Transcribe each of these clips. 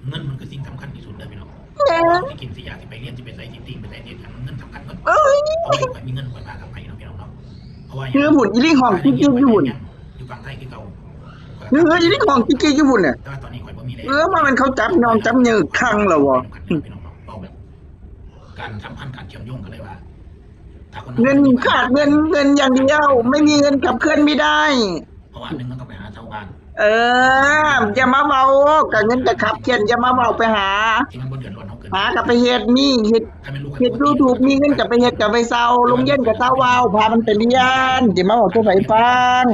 ເງິນມັນຄືສິ່ງສຳຄັນທີ່ສຸດເດີພີ່ນ້ອງ. ເອີ ຊິກິນຊິຢາ ຊິໄປຮຽນ ຊິໄປໃສ ຊິຕີງໄປໃສ ຊິຫຍັງ ເງິນສຳຄັນໝົດ. ເອີ ເອົາໄວ້ຂ້ອຍມີເງິນຂ້ອຍພາກັບໄປເນາະພີ່ນ້ອງເນາະ. ເພາະວ່າຫຍັງ? ຄືຫຸ່ນ ອີລິງຫ້ອງຈິກໆຢູ່ຫຸ່ນ ຢູ່ຝັ່ງໄທຄືເກົ່າ. ເອີ ອີລິງຫ້ອງຈິກໆຢູ່ຫຸ່ນແຫຼະ. ແຕ່ວ່າຕອນນີ້ຂ້ອຍບໍ່ມີແລ້ວ. ເອີ ວ່າແມ່ນເຂົາຈັບນ້ອງຈັບເຍີຄັງແລ້ວບໍ່? ພີ່ນ້ອງເນາະ ເວົ້າແບບການສຳພັນ ການເຊື່ອມໂຍງ ກໍເລີຍວ່າ ຖ້າຄົນເຮົາ ເງິນຂາດເງິນ ເງິນຢ່າງດຽວ ໄມ່ມີເງິນຂັບເຄື່ອນໄມ່ໄດ້. ເພາະວ່າໜຶ່ງ ເຮົາຕ້ອງໄປຫາຊາວບ້ານ. ເອີ ຢ່າມາເວົ້າ ກະເງິນກະຂັບເຄື່ອນ ຢ່າມາເວົ້າ ໄປຫາ ທີ່ມັນບໍ່ເດືອດຮ້ອນເຮົາເກີນ ຫາກະໄປເຮັດ ມີເຮັດ ເຮັດຢູທູບ ມີເງິນກະໄປເຮັດ ກະໄປເຊົ່າ ໂຮງຮຽນກະເຊົາເວົ້າ ພາມັນໄປຮຽນ ຢ່າມາເວົ້າໂຕໃຜຟັງ.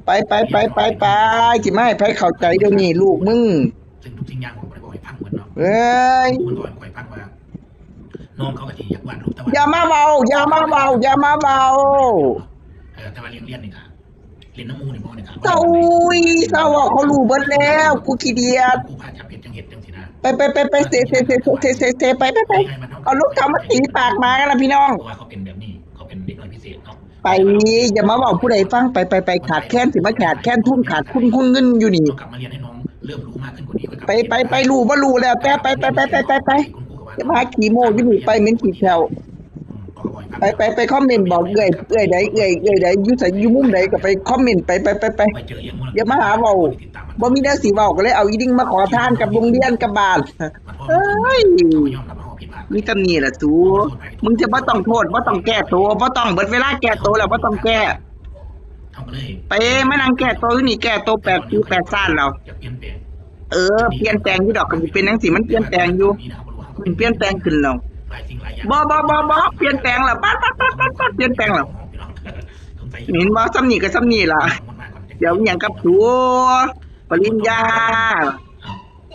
ໄປ ໄປ ໄປ ໄປ ໄປ ຊິມາໃຫ້ໃຜເຂົ້າໃຈດຽວນີ້ ລູກມຶງ. ເຊິ່ງທຸກສິ່ງຢ່າງຂ້ອຍບໍ່ໄດ້ເວົ້າໃຫ້ຟັງເບິດເນາະ. ເອີຍ ມັນເວົ້າໃຫ້ຂ້ອຍຟັງວ່າ ນ້ອງເຂົາກໍຊິຢາກວາດຮູບ ແຕ່ວ່າ ຢ່າມາເວົ້າ ຢ່າມາເວົ້າ ຢ່າມາເວົ້າ. ເອີ ແຕ່ວ່າເລື່ອງຮຽນນີ້ກໍ ຫຼິ້ນນຳໝູ່ນີ້ບໍ່ໄດ້ ໂອ້ຍ ເຊົາເວົ້າ ເຂົາຮູ້ເບິດແລ້ວ ກູຂີ້ດຽດ. ຄູພາຈັບເຮັດຈັ່ງເຮັດຈັ່ງຊີ້ນະ. ໄປ ໄປ ໄປ ໄປ ເຊ ເຊ ໄປ ໄປ ໄປ ເອົາລົງເຕົາມາຕີປາກໝາກັນລະພີ່ນ້ອງ. ເພາະວ່າເຂົາເປັນແບບນີ້ ເຂົາເປັນເດັກນ້ອຍພິເສດເນາະ. ໄປ ຢ່າມາເວົ້າຜູ້ໃດຟັງ ໄປ ໄປ ໄປ ຂາດແຄນ ຊິມາຂາດແຄນທຶນ ຂາດຄຸນ ຄຸນເງິນຢູ່ນີ້. ຕ້ອງກັບມາຮຽນໃຫ້ນ້ອງເລີ່ມຮູ້ມາກຂຶ້ນກວ່ານີ້ ໄປ ໄປ ໄປ ໄປ ຮູ້ບໍ່ຮູ້ແລ້ວແຕ່ ໄປ ໄປ ໄປ ໄປ ໄປ ໄປ ຢ່າມາຫາຂີ້ໂມ້ຢູ່ນີ້ ໄປ ເໝັນຂີ້ແຂ້ວ. ໄປ ໄປ ໄປຄອມເມັນບອກເອື້ອຍ ເອື້ອຍໃດ ເອື້ອຍ ເອື້ອຍໃດ ຢູ່ໃສ ຢູ່ມຸມໃດກໍໄປຄອມເມັນໄປ ໄປ ໄປ ໄປ ຢ່າມາຫາເວົ້າ ບໍ່ມີແນວຊິເວົ້າ ກໍເລີຍເອົາອີລິງມາຂໍທານກັບໂຮງຮຽນກັບບ້ານ. ເອີຍ ມີສ່ຳນີ້ລະສູ ມຶງຈະບໍ່ຕ້ອງໂທດ ບໍ່ຕ້ອງແກ້ໂຕ ບໍ່ຕ້ອງ ເບິດເວລາແກ້ໂຕແລ້ວ ບໍ່ຕ້ອງແກ້. ໄປມານັ່ງແກ້ໂຕຢູ່ນີ້ ແກ້ໂຕແປດປີແປດຊາດແລ້ວ. ເອີ ປ່ຽນແປງຢູ່ດອກ ຄັນຊິເປັນຈັ່ງຊີ້ ມັນປ່ຽນແປງຢູ່ ມັນປ່ຽນແປງຂຶ້ນແລ້ວ. ບໍ່ ບໍ່ ບໍ່ ບໍ່ ປ່ຽນແປງແລ້ວ ປາດ ປາດ ປາດ ປ່ຽນແປງແລ້ວ. ເຫັນບໍ່ ສ່ຳນີ້ກໍສ່ຳນີ້ລະ ດຽວອີຫຍັງກັບສູ ປະລິນຍາ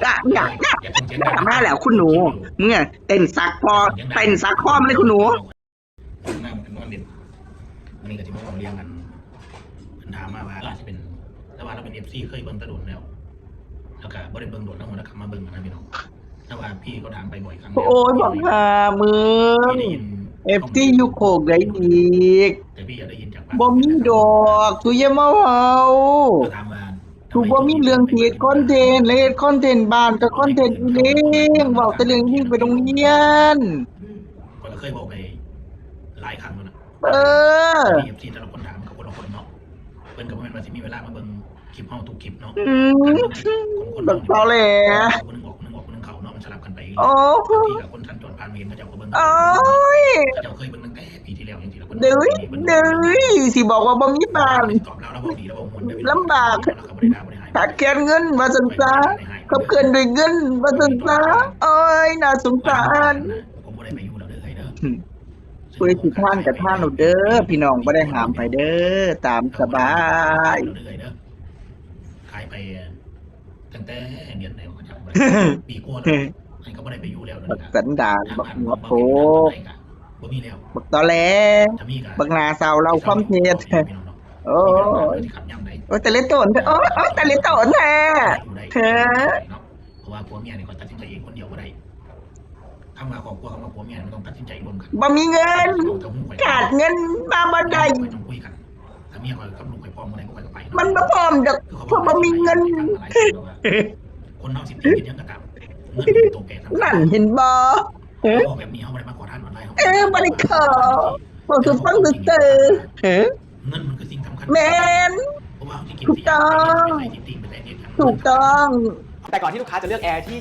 ຍາ ຍາ ຍາ ມາແລ້ວຄຸນໜູ ເມື່ອເຕັ້ນສັກພໍ ເຕັ້ນສັກຄອມເລີຍຄຸນໜູ. ນາງກໍນອນຫຼິ້ນ ມື້ນີ້ກໍຊິມາເວົ້າເລື່ອງອັນ ເພິ່ນຖາມມາວ່າ ອາດຈະເປັນ ແຕ່ວ່າລາວເປັນເອັຟຊີ ເຄີຍເບິ່ງແຕ່ດົນແລ້ວ ແລ້ວກໍບໍ່ໄດ້ເບິ່ງດົນນຳ ແລ້ວກໍມາເບິ່ງນະພີ່ນ້ອງ. ແຕ່ວ່າພີ່ກໍຖາມໄປບ່ອຍຄັ້ງແລ້ວ ໂອ້ຍ ບັກຫ່າມຶງ ເອັຟຊີຢູ່ໂຄກໃດອີກ ແຕ່ພີ່ຢາກໄດ້ຍິນຈາກປາກ ບໍ່ມີດອກ ສູຢ່າມາເວົ້າ ຖາມວ່າ ກູບໍ່ມີເລື່ອງຊິເຮັດຄອນເທັນ ແລະເຮັດຄອນເທັນບ້ານກໍຄອນເທັນອີ່ເລງ ເວົ້າແຕ່ເລື່ອງອີ່ເລງໄປໂຮງຮຽນ. ຂ້ອຍກໍເຄີຍເວົ້າໄປຫຼາຍຄັ້ງແລ້ວນະ ເອີ ເອັຟຊີແຕ່ລະຄົນຖາມກໍຄົນລະຄົນເນາະ ເພິ່ນກໍບໍ່ແມ່ນວ່າຊິມີເວລາມາເບິ່ງຄລິບເຮົາທຸກຄລິບເນາະ. ອືມ ເບິ່ງເຂົາແຫຼະ ຜູ້ໜຶ່ງອອກ ຜູ້ໜຶ່ງອອກ ຜູ້ໜຶ່ງເຂົ້າເນາະ ມັນສະຫຼັບກັນໄປ. ໂອ້ ບາງທີກໍຄົນສັນຈອນຜ່ານມາເຫັນ ເຂົາເຈົ້າກໍເບິ່ງ ໂອ້ຍ ເຂົາເຈົ້າເຄີຍເບິ່ງຕັ້ງແຕ່ປີທີ່ແລ້ວ ຈັ່ງຊີ້ລະ ເດີຍ ເດີຍ ຊິບອກວ່າບໍ່ມີບ້ານ ລຳບາກ ຂາດແຄນເງິນວ່າຊັ້ນຊະ ຂັບເຄື່ອນດ້ວຍເງິນວ່າຊັ້ນຊະ. ໂອ້ຍ ໜ້າສົງສານ. ຜູ້ໃດຊິທານກໍທານໂລດເດີ ພີ່ນ້ອງ ບໍ່ໄດ້ຫ້າມໃຜເດີ ຕາມສະບາຍ. ຂາຍໄປຕັ້ງແຕ່ເດືອນໃດ ບໍ່ຈັກ ປີກວ່າແລ້ວ ໃຫ້ກໍບໍ່ໄດ້ໄປຢູ່ແລ້ວ. ບັກສັນດານ ບັກຫົວໂປກ ບໍ່ມີແລ້ວ ບັກຕໍແຫຼ ບັກໜ້າເສົ້າເລົ່າຄວາມເທັດ. ໂອ້ຍ ໂອ້ຍ ຕາເລໂຕນ ໂອ້ຍ ໂອ້ຍ ຕາເລໂຕນແທ້ ເອີ ເພາະວ່າຜົວເມຍນີ້ ຂ້ອຍຕັດສິນໃຈເອງຄົນດຽວບໍ່ໄດ້. ຄຳວ່າຄອບຄົວ ຄຳວ່າຜົວເມຍ ມັນຕ້ອງຕັດສິນໃຈຮ່ວມກັນ. ບໍ່ມີເງິນ ຂາດເງິນມາບໍ່ໄດ້. ຕ້ອງຄຸຍກັນ ຖ້າເມຍຂ້ອຍກັບລູກຂ້ອຍພ້ອມເມື່ອໃດ ຂ້ອຍກໍໄປ. ມັນບໍ່ພ້ອມດອກ ເພາະບໍ່ມີເງິນ. ຄົນເຮົາຊິເຮັດຫຍັງກໍຕາມ ເງິນເປັນຕົວແປນ. ນັ້ນເຫັນບໍ່? ເອີ ເວົ້າແບບນີ້ ເຮົາບໍ່ໄດ້ມາຂໍທານອອນລາຍ ເຮົາ ເອີ ບໍ່ໄດ້ຂໍ ເວົ້າສູ່ຟັງຊື່ໆ. ເອີ ເງິນມັນຄືສິ່ງສຳຄັນ. ແມ່ນ ເພາະວ່າເຮົາຊິກິນ ຖືກຕ້ອງ ຖືກຕ້ອງ. ແຕ່ກ່ອນທີ່ລູກค้าจะเลือกแอร์ที่